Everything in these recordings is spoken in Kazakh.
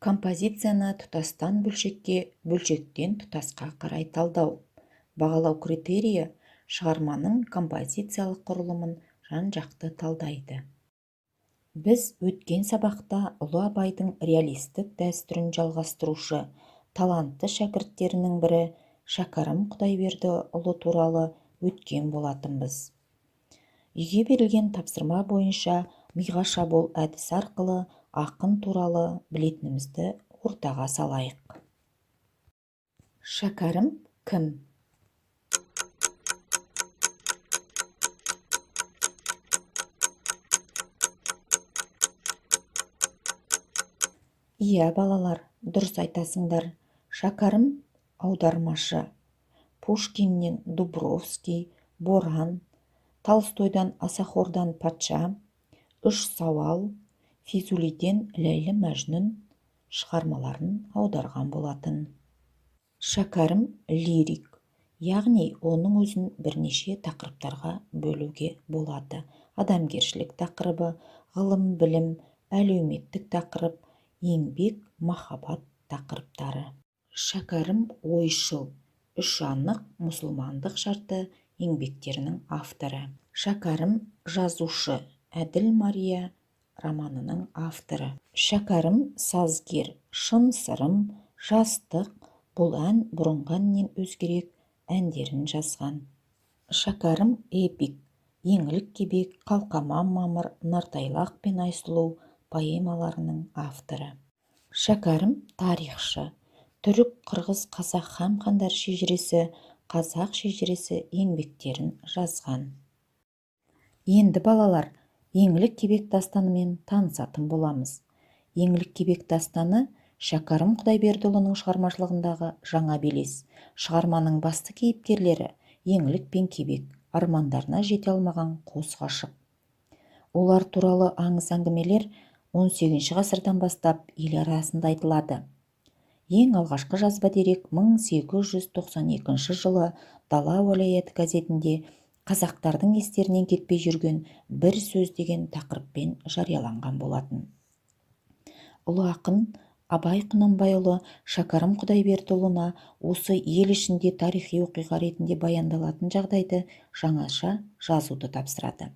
Композицияны тұтастан бөлшекке, бөлшектен тұтасқа қарай талдау. Бағалау критерийі шығарманың композициялық құрылымын жан-жақты талдайды. Біз өткен сабақта ұлы Абайдың реалистік дәстүрін жалғастырушы талантты шәкірттерінің бірі Шәкәрім Құдайбердіұлы туралы өткен болатынбыз. Үйге берілген тапсырма бойынша миға шабуыл әдісі арқылы ақын туралы білетінімізді ортаға салайық. Шәкәрім кім? Иә, балалар, дұрыс айтасыңдар. Шәкәрім аудармашы. Пушкиннен Дубровский, Боран, Толстойдан Асахордан патша, Үш сауал, Физулиден Ләйлі-Мәжнүн шығармаларын аударған болатын. Шәкәрім лирик, яғни оның өзін бірнеше тақырыптарға бөлуге болады. Адамгершілік тақырыбы, ғылым-білім, әлеуметтік тақырып, еңбек, махаббат тақырыптары. Шәкәрім ойшыл, Үш анық, Мұсылмандық шарты еңбектерінің авторы. Шәкәрім жазушы, Әділ Мария романының авторы. Шәкәрім сазгер, Шын сырым, Жастық, Бұл ән бұрынғы әннен өзгерек әндерін жазған. Шәкәрім эпик, Еңлік Кебек, Қалқаман Мамыр, Нартайлақ пен Айсұлу поэмаларының авторы. Шәкәрім тарихшы, Түрік, қырғыз, қазақ хан-хандар шежіресі, Қазақ шежіресі еңбектерін жазған. Енді балалар, Еңлік Кебек дастанымен танысатын боламыз. Еңлік Кебек дастаны Шәкәрім Құдайбердіұлының шығармашылығындағы жаңа белес. Шығарманың басты кейіпкерлері Еңлік пен Кебек, армандарына жете алмаған қос ғашық. Олар туралы аңыз әңгімелер 18 ғасырдан бастап ел арасында айтылады. Ең алғашқы жазба дерек 1892 жылы Дала уәлаяты газетінде қазақтардың естерінен кетпей жүрген бір сөз деген тақырыппен жарияланған болатын. Ұлы ақын Абай Құнанбайұлы Шәкәрім Құдайбердіұлына осы ел ішінде тарихи оқиға ретінде баяндалатын жағдайды жаңаша жазуды тапсырады.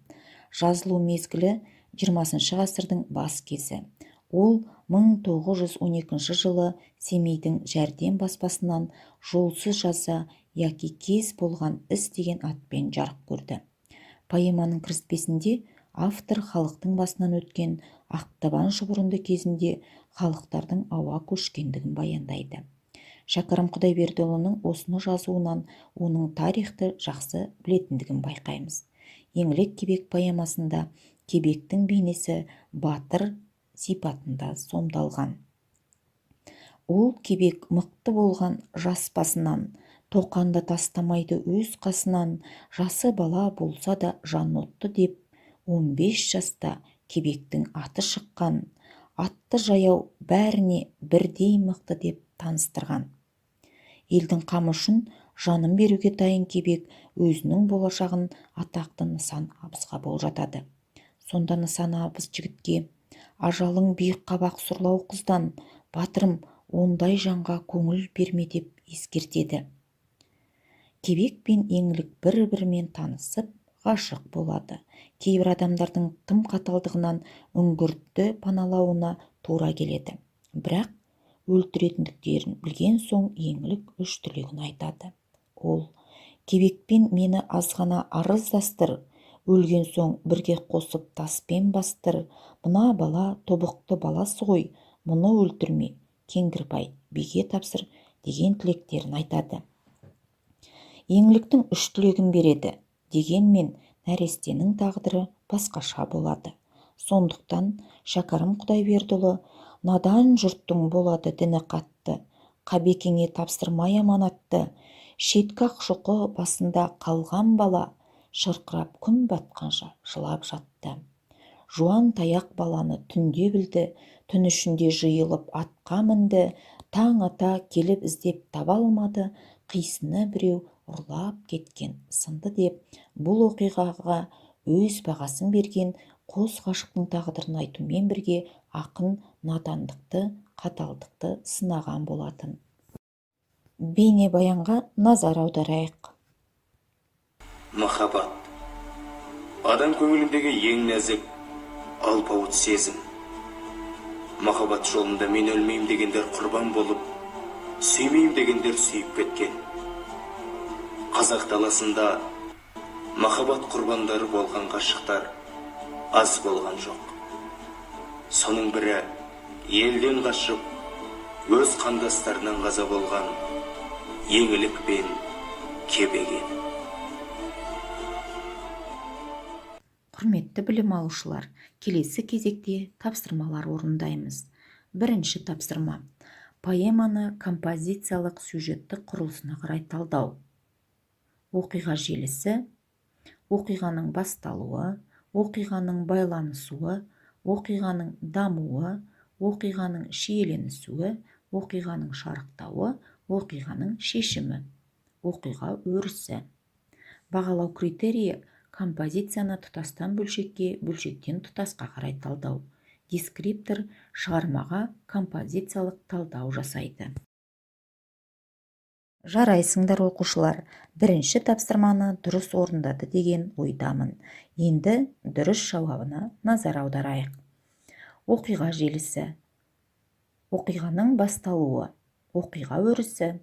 Жазылу мезгілі 20 ғасырдың бас кезі. Ол 1912 жылы Семейдің Жәрдем баспасынан Жолсыз жаза яки кез болған іс деген атпен жарық көрді. Поэманың кіріспесінде автор халықтың басынан өткен ақтабан шұбырынды кезінде халықтардың ауа көшкендігін баяндайды. Шәкәрім Құдайбердіұлының осыны жазуынан оның тарихты жақсы білетіндігін байқаймыз. Еңлік Кебек поэмасында Кебектің бейнесі батыр сипатында сомдалған. Ол Кебек мықты болған жас басынан, тоқанды тастамайды өз қасынан, жасы бала болса да жан отты деп, 15 жаста Кебектің аты шыққан, атты жаяу бәріне бірдей мықты деп таныстырған. Елдің қамы үшін жанын беруге дайын Кебек өзінің болашағын атақты Нысан абызға болжатады. Сонда Нысан абыз жігітке: ажалың биік қабақ сұрлау қыздан, батырым, ондай жанға көңіл берме деп ескертеді. Кебек пен Еңлік бір-бірімен танысып, ғашық болады. Кейбір адамдардың тым қаталдығынан үңгірді паналауына тура келеді. Бірақ өлтіретіндіктерін білген соң Еңлік үш тілегін айтады. Ол: Кебекпен мені азғана арыздастыр, өлген соң бірге қосып таспен бастыр, мына бала тобықты баласы ғой, мұны өлтірме, Кеңгірбай биге тапсыр деген тілектерін айтады. Еңліктің үш тілегін береді, дегенмен нәрестенің тағдыры басқаша болады. Сондықтан Шәкәрім Құдайбердіұлы надан жұрттың болады діні қатты, Қабекеңе тапсырмай аманатты, шеткі ақшоқы басында қалған бала шырқырап күн батқанша жылап жатты. Жуан таяқ баланы түнде білді, түн ішінде жиылып атқа мінді, таң ата келіп іздеп таба алмады, қисыны біреу ұрлап кеткен сынды деп бұл оқиғаға өз бағасын берген Қос ғашықтың тағдырын айтумен бірге ақын надандықты, қаталдықты сынаған болатын. Бейнебаянға назар аударайық. Махаббат. Адам көңіліндегі ең нәзік, алпауыт сезім. Махаббат жолында мен өлмеймін дегендер құрбан болып, сүймеймін дегендер сүйіп кеткен. Қазақ даласында махаббат құрбандары болған ғашықтар аз болған жоқ. Соның бірі елден қашып, өз қандастарынан қаза болған Еңлік пен Кебек еді. Құрметті білім алушылар, келесі кезекте тапсырмалар орындаймыз. Бірінші тапсырма. Поэманы композициялық сюжеттік құрылысына қарай талдау. Оқиға желісі, оқиғаның басталуы, оқиғаның байланысуы, оқиғаның дамуы, оқиғаның шиеленісуі, оқиғаның шарықтауы, оқиғаның шешімі, оқиға өрісі. Бағалау критерийі: композицияны тұтастан бөлшекке, бөлшектен тұтасқа қарай талдау. Дескриптор шығармаға композициялық талдау жасайды. Жарайсыңдар, оқушылар, бірінші тапсырманы дұрыс орындады деген ойдамын. Енді дұрыс жауабына назар аударайық. Оқиға желісі, оқиғаның басталуы, оқиға өрісі,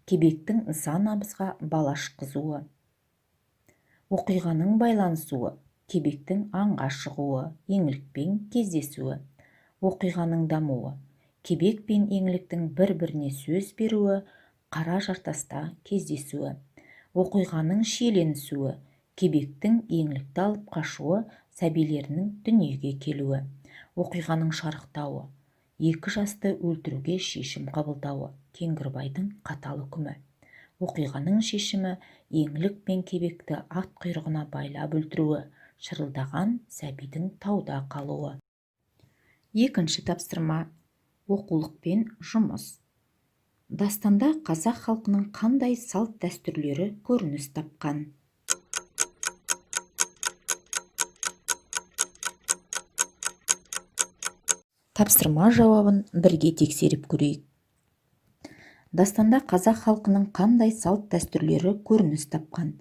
Кебектің Нысан абызға бал ашқызуы, оқиғаның байланысуы, Кебектің аңға шығуы, Еңлікпен кездесуі, оқиғаның дамуы, Кебек пен Еңліктің бір-біріне сөз беруі, қара жартаста кездесуі, оқиғаның шиеленісуі, Кебектің Еңлікті алып қашуы, сәбилерінің дүниеге келуі, оқиғаның шарықтауы, екі жасты өлтіруге шешім қабылдауы, Кеңгірбайдың қатал үкімі, оқиғаның шешімі, Еңлік пен Кебекті ат құйрығына байлап өлтіруі, шырылдаған сәбидің тауда қалуы. Екінші тапсырма. Оқулықпен жұмыс. Дастанда қазақ халқының қандай салт-дәстүрлері көрініс тапқан? Тапсырма жауабын бірге тексеріп көрейік. Дастанда қазақ халқының қандай салт-дәстүрлері көрініс тапқан?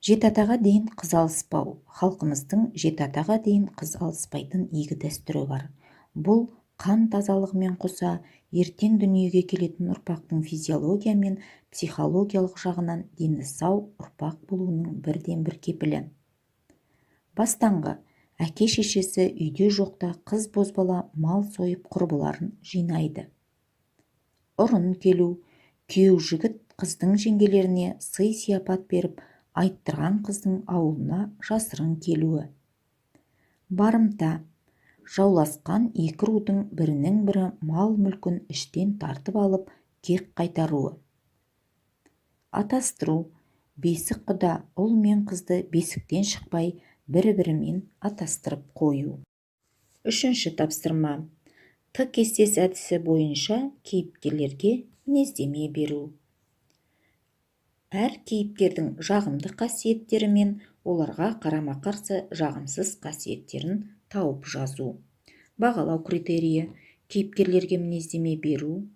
Жеті атаға дейін қыз алыспау. Халқымыздың жеті атаға дейін қыз алыспайтын игі дәстүрі бар. Бұл қан тазалығымен қоса, ертең дүниеге келетін ұрпақтың физиология мен психологиялық жағынан дені сау ұрпақ болуының бірден-бір кепілі. Бастаңғы әке-шешесі үйде жоқта қыз бозбала мал сойып құрбыларын жинайды. Ұрын келу, күйеу жігіт қыздың жеңгелеріне сый-сияпат беріп, айттырған қыздың ауылына жасырын келуі. Барымта, жауласқан екі рудың бірінің бірі мал-мүлкін іштен тартып алып, кек қайтаруы. Атастыру, бесік құда ұл мен қызды бесіктен шықпай бір-бірімен атастырып қою. Үшінші тапсырма. Т кестесі әдісі бойынша кейіпкерлерге мінездеме беру. Әр кейіпкердің жағымды қасиеттері мен оларға қарама-қарсы жағымсыз қасиеттерін тауып жазу. Бағалау критерийі: кейіпкерлерге мінездеме беру,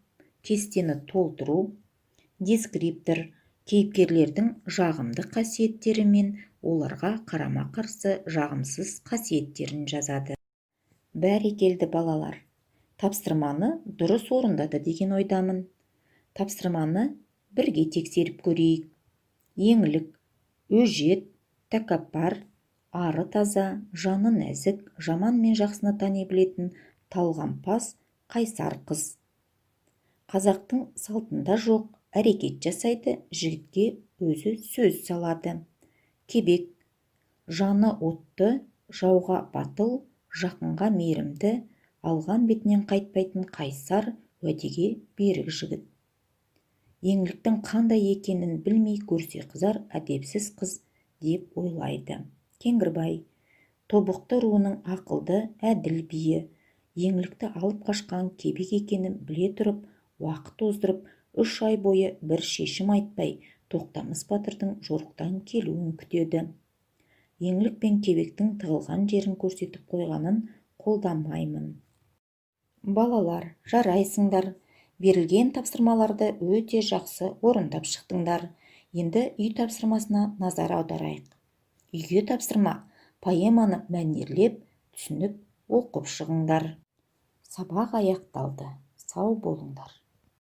кестені толтыру, дескриптор кейіпкерлердің жағымды қасиеттері мен оларға қарама-қарсы жағымсыз қасиеттерін жазады. Бәрекелді, балалар! Тапсырманы дұрыс орындады деген ойдамын. Тапсырманы бірге тексеріп көрейік. Еңлік, өжет, тәкаппар, ары таза, жаны нәзік, жаман мен жақсыны тани білетін талғампаз, қайсар қыз. Қазақтың салтында жоқ әрекет жасайды, жігітке өзі сөз салады. Кебек, жаны отты, жауға батыл, жақынға мейірімді, алған бетінен қайтпайтын қайсар, уәдеге берік жігіт. Еңліктің қандай екенін білмей көрсе қызар әдепсіз қыз деп ойлайды. Кеңгірбай, тобықты руының ақылды, әділ биі, Еңлікті алып қашқан Кебек екенін біле тұрып, уақыт оздырып, 3 ай бойы бір шешім айтпай, Тоқтамыс батырдың жорықтан келуін күтеді. Еңлік пен Кебектің тығылған жерін көрсетіп қойғанын қолдамаймын. Балалар, жарайсыңдар! Берілген тапсырмаларды өте жақсы орындап шықтыңдар. Енді үй тапсырмасына назар аударайық. Үйге тапсырма: поэманы мәнерлеп, түсініп оқып шығыңдар. Сабақ аяқталды. Сау болыңдар!